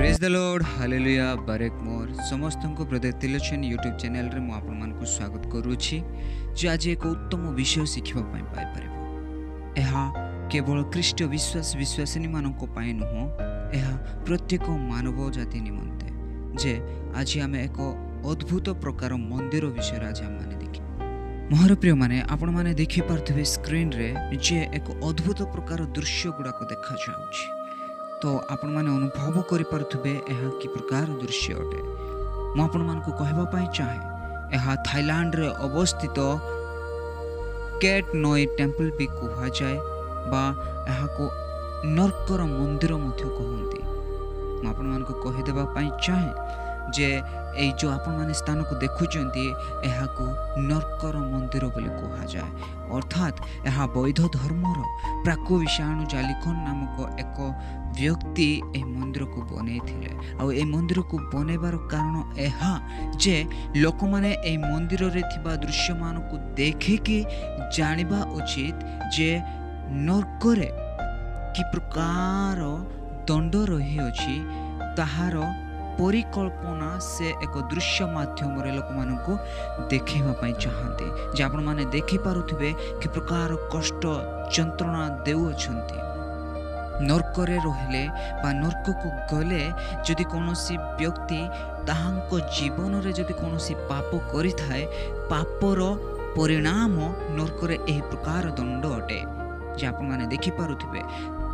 ପ୍ରେଜ୍ ଦ Lord, hallelujah, ବାରେକ ମୋର ସମସ୍ତଙ୍କୁ ବ୍ରଦର ତିଲୋଚନ ୟୁଟ୍ୟୁବ୍ ଚ୍ୟାନେଲରେ ମୁଁ ଆପଣମାନଙ୍କୁ ସ୍ୱାଗତ କରୁଅଛି ଯେ ଆଜି ଏକ ଉତ୍ତମ ବିଷୟ ଶିଖିବା ପାଇଁ ପାଇପାରିବ। ଏହା କେବଳ ଖ୍ରୀଷ୍ଟ ବିଶ୍ୱାସ ବିଶ୍ୱାସିନୀମାନଙ୍କ ପାଇଁ ନୁହଁ, ଏହା ପ୍ରତ୍ୟେକ ମାନବ ଜାତି ନିମନ୍ତେ ଯେ ଆଜି ଆମେ ଏକ ଅଦ୍ଭୁତ ପ୍ରକାର ମନ୍ଦିର ବିଷୟରେ ଆଜି ଆମେମାନେ ଦେଖିବା। ମୋର ପ୍ରିୟମାନେ, ଆପଣମାନେ ଦେଖିପାରୁଥିବେ ସ୍କ୍ରିନ୍ରେ ଯେ ଏକ ଅଦ୍ଭୁତ ପ୍ରକାର ଦୃଶ୍ୟ ଗୁଡ଼ାକ ଦେଖାଯାଉଛି। ତ ଆପଣମାନେ ଅନୁଭବ କରିପାରୁଥିବେ ଏହା କି ପ୍ରକାର ଦୃଶ୍ୟ ଅଟେ। ମୁଁ ଆପଣମାନଙ୍କୁ କହିବା ପାଇଁ ଚାହେଁ, ଏହା ଥାଇଲାଣ୍ଡରେ ଅବସ୍ଥିତ କେଟ୍ ନଇ ଟେମ୍ପଲ୍ ବି କୁହାଯାଏ ବା ଏହାକୁ ନର୍କର ମନ୍ଦିର ମଧ୍ୟ କୁହନ୍ତି। ମୁଁ ଆପଣମାନଙ୍କୁ କହିଦେବା ପାଇଁ ଚାହେଁ ଯେ ଏଇ ଯେଉଁ ଆପଣମାନେ ସ୍ଥାନକୁ ଦେଖୁଛନ୍ତି, ଏହାକୁ ନର୍କର ମନ୍ଦିର ବୋଲି କୁହାଯାଏ। ଅର୍ଥାତ୍ ଏହା ବୌଦ୍ଧ ଧର୍ମର ପ୍ରାକୁ ବିଷାଣୁ ଜାଲିଖନ ନାମକ ଏକ ବ୍ୟକ୍ତି ଏହି ମନ୍ଦିରକୁ ବନେଇଥିଲେ। ଆଉ ଏହି ମନ୍ଦିରକୁ ବନେଇବାର କାରଣ ଏହା ଯେ ଲୋକମାନେ ଏହି ମନ୍ଦିରରେ ଥିବା ଦୃଶ୍ୟମାନଙ୍କୁ ଦେଖିକି ଜାଣିବା ଉଚିତ ଯେ ନର୍କରେ କି ପ୍ରକାର ଦଣ୍ଡ ରହିଅଛି, ତାହାର ପରିକଳ୍ପନା ସେ ଏକ ଦୃଶ୍ୟ ମାଧ୍ୟମରେ ଲୋକମାନଙ୍କୁ ଦେଖାଇବା ପାଇଁ ଚାହାନ୍ତି। ଯେ ଆପଣମାନେ ଦେଖିପାରୁଥିବେ କି ପ୍ରକାର କଷ୍ଟ ଯନ୍ତ୍ରଣା ଦେଉଅଛନ୍ତି। ନର୍କରେ ରହିଲେ ବା ନର୍କକୁ ଗଲେ ଯଦି କୌଣସି ବ୍ୟକ୍ତି ତାହାଙ୍କ ଜୀବନରେ ଯଦି କୌଣସି ପାପ କରିଥାଏ, ପାପର ପରିଣାମ ନର୍କରେ ଏହି ପ୍ରକାର ଦଣ୍ଡ ଅଟେ। ଯେ ଆପଣମାନେ ଦେଖିପାରୁଥିବେ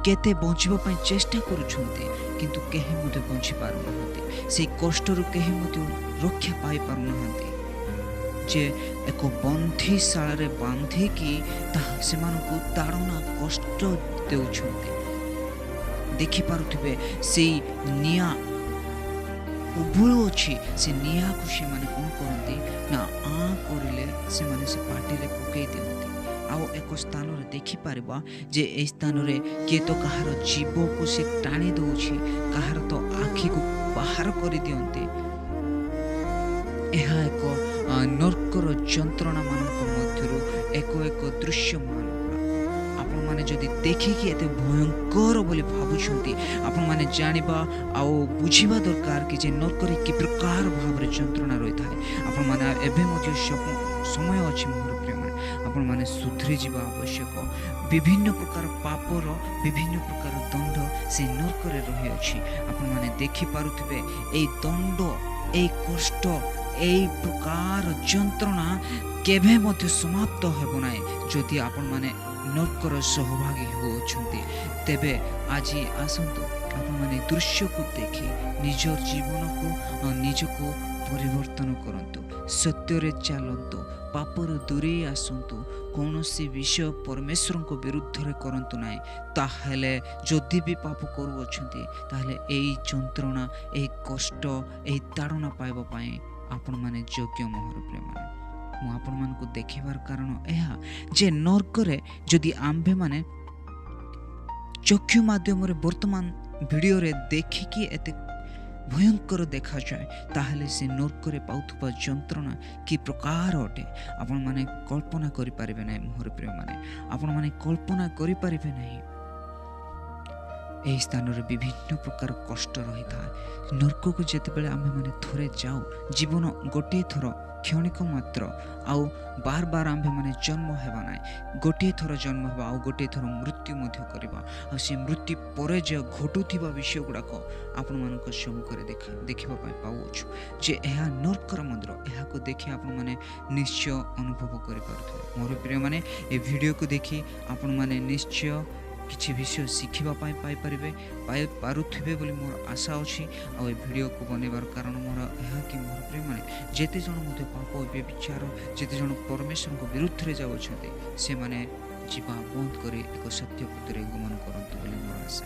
କେତେ ବଞ୍ଚିବା ପାଇଁ ଚେଷ୍ଟା କରୁଛନ୍ତି, କିନ୍ତୁ କେହି ମଧ୍ୟ ବଞ୍ଚି ପାରୁନାହାନ୍ତି। ସେଇ କଷ୍ଟରୁ କେହି ମଧ୍ୟ ରକ୍ଷା ପାଇପାରୁନାହାନ୍ତି। ଯେ ଏକ ବନ୍ଧିଶାଳାରେ ବାନ୍ଧିକି ତାହା ସେମାନଙ୍କୁ ତାଡ଼ନା କଷ୍ଟ ଦେଉଛନ୍ତି। ଦେଖିପାରୁଥିବେ ସେଇ ନିଆଁ ଉଭଳୁ ଅଛି, ସେ ନିଆଁକୁ ସେମାନେ କ'ଣ କରନ୍ତି ନା ଆଁ କରିଲେ ସେମାନେ ସେ ପାଟିରେ ପକାଇ ଦିଅନ୍ତି। ଆଉ ଏକ ସ୍ଥାନରେ ଦେଖିପାରିବା ଯେ ଏହି ସ୍ଥାନରେ କିଏ ତ କାହାର ଜୀବକୁ ସେ ଟାଣି ଦେଉଛି, କାହାର ତ ଆଖିକୁ ବାହାର କରିଦିଅନ୍ତି। ଏହା ଏକ ନର୍କର ଯନ୍ତ୍ରଣାମାନଙ୍କ ମଧ୍ୟରୁ ଏକ ଏକ ଦୃଶ୍ୟମାନ। ଆପଣମାନେ ଯଦି ଦେଖିକି ଏତେ ଭୟଙ୍କର ବୋଲି ଭାବୁଛନ୍ତି, ଆପଣମାନେ ଜାଣିବା ଆଉ ବୁଝିବା ଦରକାର କି ଯେ ନର୍କରେ କି ପ୍ରକାର ଭାବରେ ଯନ୍ତ୍ରଣା ରହିଥାଏ। ଆପଣମାନେ ଏବେ ମଧ୍ୟ ସମୟ ଅଛି ମୋର ପ୍ରିୟମାନେ, ଆପଣମାନେ ସୁଧରି ଯିବା ଆବଶ୍ୟକ। ବିଭିନ୍ନ ପ୍ରକାର ପାପର ବିଭିନ୍ନ ପ୍ରକାର ଦଣ୍ଡ ସେ ନର୍କରେ ରହିଅଛି। ଆପଣମାନେ ଦେଖିପାରୁଥିବେ ଏଇ ଦଣ୍ଡ, ଏଇ କଷ୍ଟ, ଏଇ ପ୍ରକାର ଯନ୍ତ୍ରଣା କେବେ ମଧ୍ୟ ସମାପ୍ତ ହେବ ନାହିଁ ଯଦି ଆପଣମାନେ ନର୍କର ସହଭାଗୀ ହେଉଅଛନ୍ତି। ତେବେ ଆଜି ଆସନ୍ତୁ ଆପଣମାନେ ଦୃଶ୍ୟକୁ ଦେଖି ନିଜ ଜୀବନକୁ ନିଜକୁ ପରିବର୍ତ୍ତନ କରନ୍ତୁ, ସତ୍ୟରେ ଚାଲନ୍ତୁ, ପାପରୁ ଦୂରେଇ ଆସନ୍ତୁ, କୌଣସି ବିଷୟ ପରମେଶ୍ୱରଙ୍କ ବିରୁଦ୍ଧରେ କରନ୍ତୁ ନାହିଁ। ତାହେଲେ ଯଦି ବି ପାପ କରୁଅଛନ୍ତି, ତାହେଲେ ଏଇ ଯନ୍ତ୍ରଣା, ଏଇ କଷ୍ଟ, ଏହି ତାଡ଼ନା ପାଇବା ପାଇଁ ଆପଣମାନେ ଯୋଗ୍ୟ। ମୋହର ପ୍ରେମାନେ, ମୁଁ ଆପଣମାନଙ୍କୁ ଦେଖିବାର କାରଣ ଏହା ଯେ ନର୍କରେ ଯଦି ଆମ୍ଭେମାନେ ଚକ୍ଷୁ ମାଧ୍ୟମରେ ବର୍ତ୍ତମାନ ଭିଡ଼ିଓରେ ଦେଖିକି ଏତେ ଭୟଙ୍କର ଦେଖାଯାଏ, ତାହେଲେ ସେ ନର୍କରେ ପାଉଥିବା ଯନ୍ତ୍ରଣା କି ପ୍ରକାର ଅଟେ ଆପଣମାନେ କଳ୍ପନା କରିପାରିବେ ନାହିଁ। ମୋହର ପ୍ରିୟମାନେ, ଆପଣମାନେ କଳ୍ପନା କରିପାରିବେ ନାହିଁ। ଏହି ସ୍ଥାନରେ ବିଭିନ୍ନ ପ୍ରକାର କଷ୍ଟ ରହିଥାଏ। ନର୍କକୁ ଯେତେବେଳେ ଆମ୍ଭେମାନେ ଥରେ ଯାଉ, ଜୀବନ ଗୋଟିଏ ଥର କ୍ଷଣିକ ମାତ୍ର, ଆଉ ବାର ବାର ଆମ୍ଭେମାନେ ଜନ୍ମ ହେବା ନାହିଁ। ଗୋଟିଏ ଥର ଜନ୍ମ ହେବା ଆଉ ଗୋଟିଏ ଥର ମୃତ୍ୟୁ ମଧ୍ୟ କରିବା। ଆଉ ସେ ମୃତ୍ୟୁ ପରେ ଯେ ଘଟୁଥିବା ବିଷୟ ଗୁଡ଼ାକ ଆପଣମାନଙ୍କ ସମ୍ମୁଖରେ ଦେଖିବା ପାଇଁ ପାଉଅଛୁ ଯେ ଏହା ନର୍କର ମନ୍ଦିର। ଏହାକୁ ଦେଖି ଆପଣମାନେ ନିଶ୍ଚୟ ଅନୁଭବ କରିପାରୁଥିବେ। ମୋର ପ୍ରିୟମାନେ, ଏ ଭିଡ଼ିଓକୁ ଦେଖି ଆପଣମାନେ ନିଶ୍ଚୟ କିଛି ବିଷୟ ଶିଖିବା ପାଇଁ ପାଇପାରିବେ, ପାଇପାରୁଥିବେ ବୋଲି ମୋର ଆଶା ଅଛି। ଆଉ ଏ ଭିଡ଼ିଓକୁ ବନେଇବାର କାରଣ ମୋର ଏହା କି ମୋର ପ୍ରିୟମାନେ, ଯେତେ ଜଣ ମଧ୍ୟ ପାପ ବ୍ୟଭିଚାର, ଯେତେ ଜଣ ପରମେଶ୍ୱରଙ୍କ ବିରୁଦ୍ଧରେ ଯାଉଅଛନ୍ତି, ସେମାନେ ଯିବା ବନ୍ଦ କରି ଏକ ସତ୍ୟ ପଥରେ ଗମନ କରନ୍ତୁ ବୋଲି ମୋର ଆଶା।